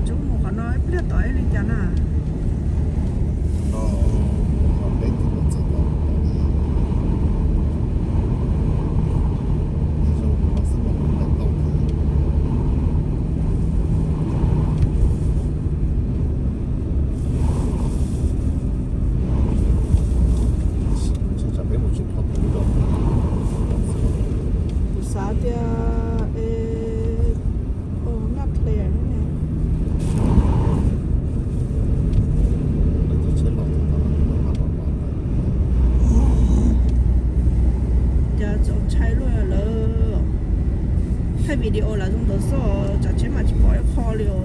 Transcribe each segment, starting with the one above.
Tsuas mus qhov no ib pliag tod ib li cas na. Kuv xav tias, e, o, Naj Hle ne. Cas txaus ntshai luaj, lawv thaij video lawv zoo ntawd xwb, tsav tsheb mas tsis pom ib qho li os.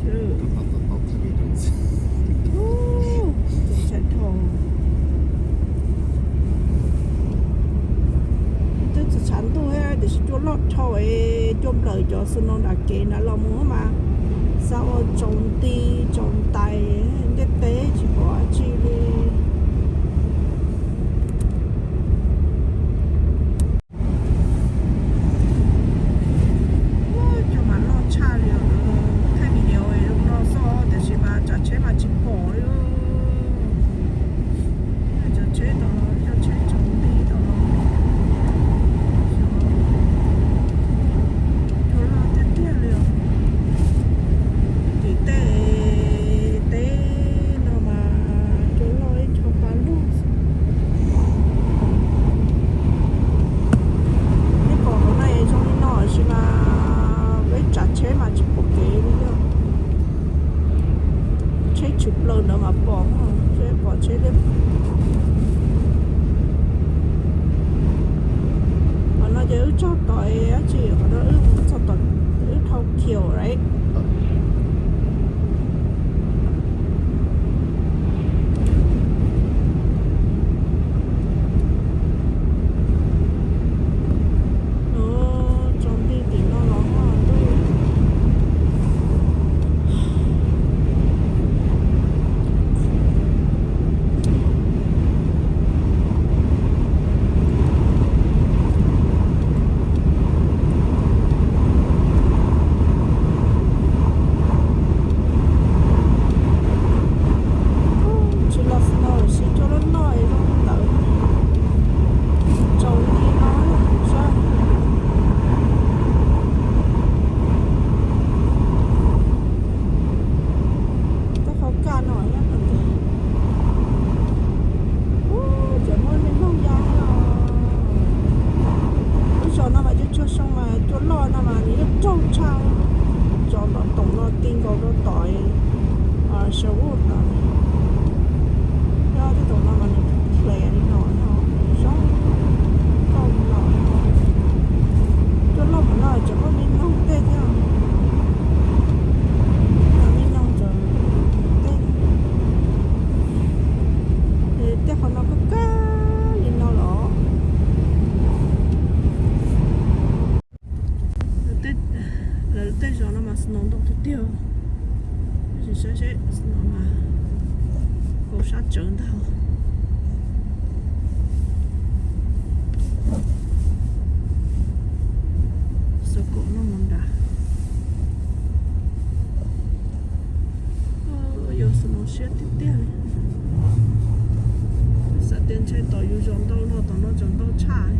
Txaus ntshai dhau. Twb tsis tshav ntuj thiab tiam sis cua loj dhau es cua nplawm cov snow nram kev nrad los mus mas xav ua tsaus nti tsaus ntais ntiaj teb tsis pom dab tsi li. Cua mas loj tshaj li os, thaij video zoo no xwb tiam sis mas tsav tsheb mas tsis pom li. Cov tsheb tod, cov tsheb tsaus nti tod, cua loj tiag tiag li os. Tim tej teb no mas cua loj ib txhia pa lug. Peb pom hauv no zoo li no tab sis mas peb tsav tsheb mas tsis pom kev li. Tsheb tshwm plaws ntawd mas pom, pom tsheb li. Qhov no ces wb tsaug tom dab tsi, qhov no wb tsaug tom, wb dhau khiaus lawm. Tsaus nti tim no los ntuj. Tsis los snow los sis cua loj loj zoo li ntawd. Tsaus nti no saib. Tej qhov kaj no nyob rau ntawd. Ub, cov muaj me noog ya os. Lub zos no mas cua tsuag xyoo mas cua loj no mas nws yeej raug tshaj. Zos tom toom no ti nkaus rau tom Saum Ub tom. Nyob tej tom no mas nws hle li no no, zoo nkauj li no. Cua loj tom no tseem muaj me noog tej thiab. Me noog tseem tej. Tej qhov no kab kab li no los. Lawv tej zos no mas snow ntau tiag tiag. Tab sis saib seb snow mas kaus sab tsawv ntag. Xav kom no mus nrad. Yog snow siab tiag tiag li. Xav tias ntshai tom yus zos ntau no, tom no tseem ntau tshaj.